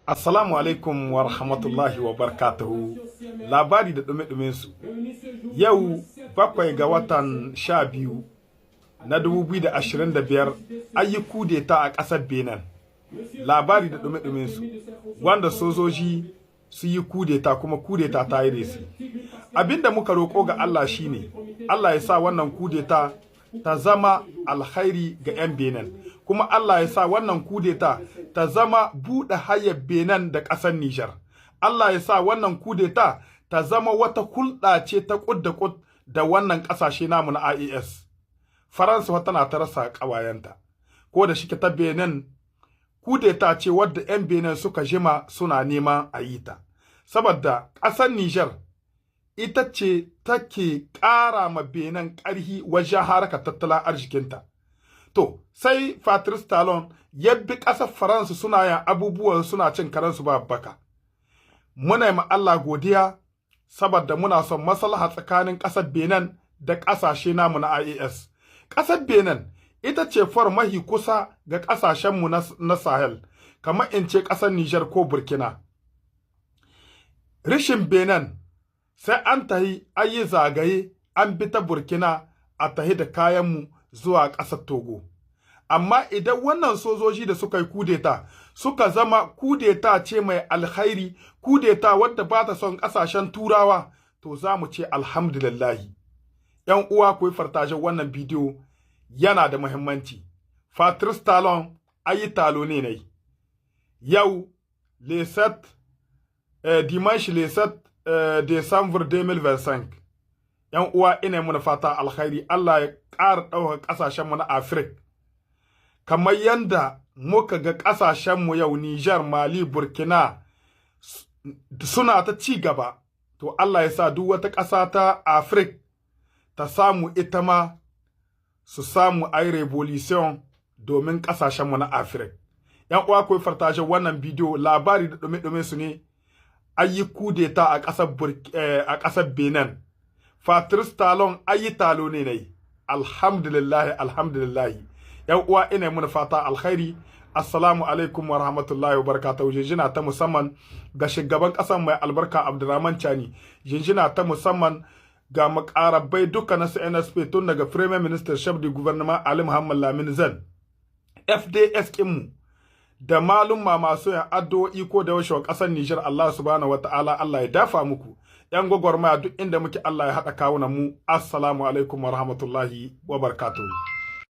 Assalamu alaikum wa rahmatullahi wa barakatuhu. Labari da ɗume su. Yau 7 ga watan 12 na 2025 an yi kudeta a ƙasar Benin. Labari da ɗume su. Wanda sojoji su yi kudeta, kuma kudeta ta yi réussi. Abinda muka roƙo ga Allah shine Allah ya sa wannan kudeta ta zama alkhairi ga 'yan Benin. Kuma Allah ya sa wannan kudeta ta zama buɗe hayar Benin da ƙasar Nijar. Allah ya sa wannan kudeta ta zama wata hulɗa ce ta kud da kud da wannan ƙasashe namu na AES. Faransa tana ta rasa ƙawayenta. Ko da shike ta Benin kudeta ce wadda 'yan Benin suka jima suna neman a yi ta. Saboda ƙasar Nijar ita ce take ƙara ma Benin ƙarhi wajen harkar tattalin arzikinta. To, sai Patrice Talon ya bi ƙasar Faransa suna yin abubuwan suna cin karensu ba baka. Muna ma Allah godiya saboda muna son maslaha tsakanin ƙasar Benin da ƙasashe namu na AES. Ƙasar Benin ita ce far mahi kusa ga ƙasashenmu na Sahel, kamar in ce ƙasar Nijar ko Burkina. Rishin Benin, sai an tahi an yi zagaye, an bi ta Burkina a tahi da kayanmu zuwa ƙasar Togo. Amma idan wannan sojoji da suka yi kudeta suka zama kudeta ce mai alkhairi, kudeta wadda ba ta son ƙasashen Turawa, to za mu ce alhamdulillahi. ‘Yan uwa, ku yi partager wannan bidiyo, yana da muhimmanci. Patrice Talon ayi talo ne ne. Yau, le 7, dimanche le 7 décembre 2025. ‘Yan uwa, ina muna fata alkhairi, Allah ya ƙara ɗaukar ƙasashenmu na Afirka. Kamar yanda muka ga ƙasashenmu yau, Nijar, Mali, Burkina, suna ta ci gaba, to Allah ya sa duk wata ƙasa ta Afirka ta samu ita ma su samu ai révolution domin ƙasashenmu na Afirka. ‘Yan uwa, ku yi partager wannan bidiyo, labari da ɗume-ɗume su ne, ayi kudeta a ƙasar Benin. Patrice Talon ayi talo ne ne. Alhamdulillahi, alhamdulillahi. ‘Yan uwa, ina muna fata alkhairi. Assalamu alaikum wa rahmatullahi wa barakatuhu. Jinjina ta musamman ga shugaban ƙasar mai albarka Abdurrahman Chani. Jinjina ta musamman ga makarabai duka na CNSP, tun daga Premier Minister, Chef du Gouvernement Ali Muhammad Lamin Zan. FDS kinmu da malumma masu yin addu'o'i ko da yaushe wa ƙasar Nijar, Allah subhanahu wa ta'ala, Allah ya dafa muku. ‘Yan gwagwarmaya duk inda muke, Allah ya haɗa kawunan mu. Assalamu alaikum wa rahmatullahi wa barakatuhu.